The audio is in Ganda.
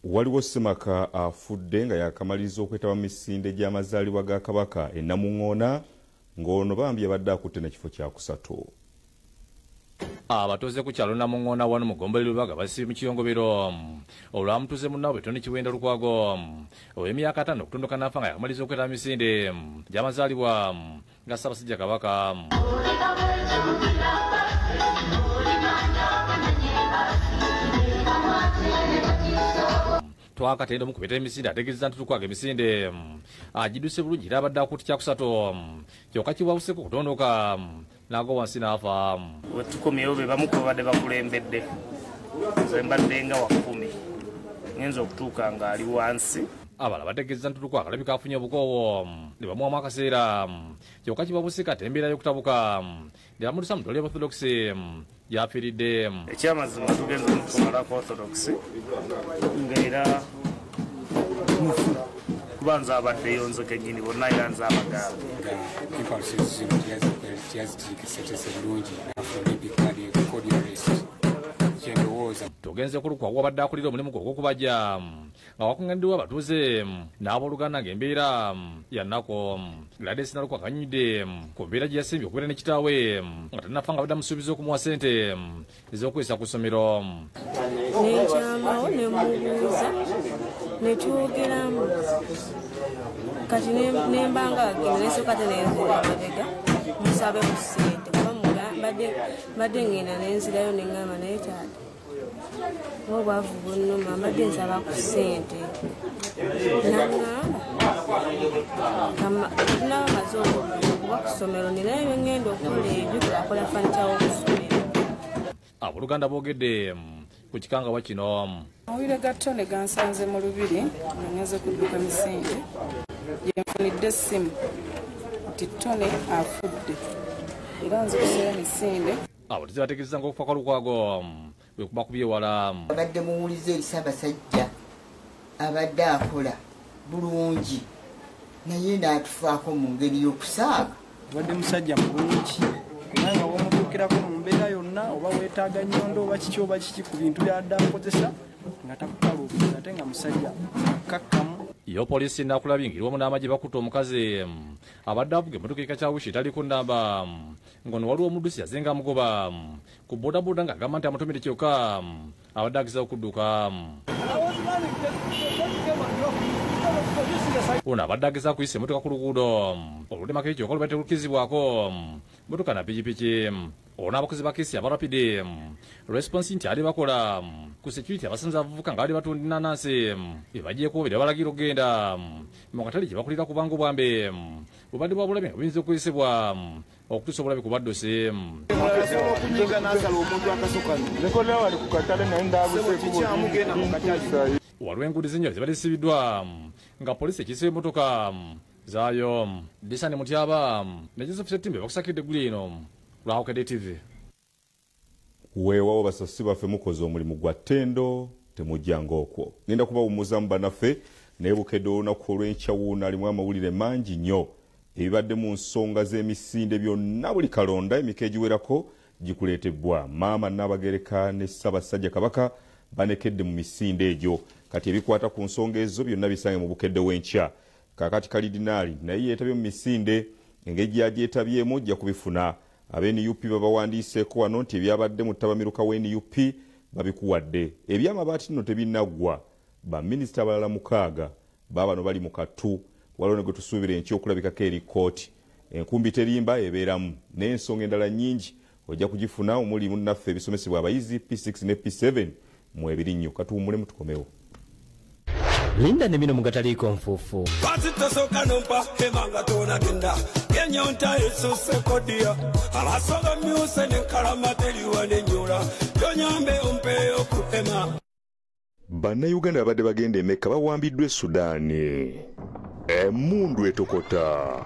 Waliwo Ssemaka afudde nga yakamaliriza okwetaba mu misinde gy'amazaalibwa ga Kabaka e Namuŋŋoona, ng'ono bambi abadde akutte n'ekifo kyakusatu. Abatuuze ku kyalo Namuŋŋoona wano mu ggombolola Lubaga basibye mu kiyongobero olwamutuuze munnaabwe Tony Kiwenda Lukwago ow'emyaka 5 okutunduka n'afa nga yakamaliriza okwetaba mu misinde gy'amazaalibwa ga Ssaabasajja Kabaka. Twakatenda omukubeta emisinde ategeeza nti Lukwago emisinde agiduse bulungi era abadde akutte kyakusatu kyokka kiwabuseko okutondoka n'agwa wansi n'afa. We tukomyewo be bamu ku babadde bakulembedde, nze mbadde nga wa 10 ngenza okutuuka ng'ali wansi. Abalala bategeeza nti Lukwago alabika afunye obukoowo ne bamuwamu akaseera kyokka kibabusika ate embeera y'okutabuka ne bamutuusa mu ddwaliro Orthodox gy'afiiridde. Ekyamazima tugenze omutwalako Orthodox ng'era mufu kuba nze abaddeyo nze kennyini bonna era nze abagambye. Impulses zino teyaziteekeseteese bulungi n'afuna cardiac arrest. Kyendowooza. Tugenze ku Lukwago wabadde akulira omulimu gwe ogw'okubajja nga wakuŋŋaaniddwa abatuuze n'abooluganda ng'embeera ya nnaku. Gladys Nalukwago annyonnyodde ku mbeera gye yasimbye okubeera ne kitaawe nga tannafa nga abadde amusuubiza okumuwa ssente ez'okuyisa ku ssomero. Ne nkyamawo ne mubuuza ne twogeramu kati ne mba nga agenda ne nsooka ate ne nzira emabega musabe ku ssente kuba mbadde ngenda ne nzirayo ne ŋŋamba naye taata ng'obwavu bunnuma mbadde nsaba ku ssente. N'aŋŋamba naba maze okuba ku ssomero ninayo bye ŋŋenda okukola ebyo akola fanica w'oku ssomero. Abooluganda boogedde ku kikangabwa kino. Amawulire ga Tony gansanze mu lubiri nga ngenze kudduka misinde gye nfunidde essimu nti Tony afudde era nzikuseera misinde. Abatuuze bategeezezza ng'okufa kwa Lukwago bwe kuba kubye wala. Abadde muwulize eri Ssaabasajja abadde akola bulungi naye n'atufaako mu ngeri y'okusaaga. Abadde musajja mulungi kubanga w'omutuukirako mu mbeera yonna oba weetaaga nnyondo oba kiki oba kiki ku bintu by'adde akozesa nga takukaluubiriza ate nga musajja mukkakkamu. Yo poliisi n'akulabye ng'eri wamu n'amagye bakutte omukazi abadde avuga emmotoka ekika kya Wish etaliko nnamba ng'ono waliwo omuddusi yazenga amugoba ku boodabooda ng'agamba nti amutomere kyokka abadde agezaako okudduka. Ono abadde agezaako kuyisa emmotoka ku luguudo olutemako kyokka lubadde terukkizibwako mmotoka na pikipiki. Ono abakozi ba kesi aba Rapid Response nti ali bakola ku security abasanze abavubuka nga bali batunda ennaanansi ebagyeko bere balagira okugenda mu katale gye bakulira kubanga obwambe bubadde bwa bulabe nga buyinza okuyisibwa okutuusa obulabe ku baddusi. Waliwo enguudo ez'enjawulo zibadde zisibiddwa nga poliisi ekiise emmotoka zaayo. Disani Mutyaba ne Joseph Ssettimbe bakusakidde eggulu eno lwa Bukedde TV. Weewaawo basasi baffe mukoze omulimu gwa ttendo temujjanga okwo. Ngenda kubawummuzamu bannaffe naye Bukedde olunaku olw'enkya wuuno alimu amawulire mangi nnyo ebibadde mu nsonga z'emisinde byonna buli kalonda emika egiwerako gikuleetebwa. Maama Nnaabagereka ne Ssaabasajja Kabaka banekedde mu misinde egyo. Kati ebikwata ku nsonga ezo byonna bisange mu Bukedde w'enkya. Kaakati Kalidinaali naye yeetabye mu misinde, engeri gy'agyetabyemu ojja kubifuna. Abe NUP babawandiiseeko wano nti ebyabadde mu ttabamiruka wa NUP babikuwadde. Eby'amabaati nno tebinnaggwa. Baminisita abalala 6 baabano bali mu kattu. Waliwo ne gwe tusuubira enkya okulabikako eri kkooti. Enkumbi terimba ebeeramu n'ensonga endala nnyingi ojja kugifuna omuli munnaffe ebisomesebwa abayizi P6 ne P7 mu ebirinnyo. Katuwummulemu tukomewo. Linda ne bino mugataliiko nfuufu. Pasitosoka nompa emanga tonagenda enyonta esuse kodia abasoga myuse nenkalama teriwa nenyola tonyambe ompe okuema. Bannayuganda abadde bagenda e Mecca bawambiddwa e Sudaani. Emmundu etokota.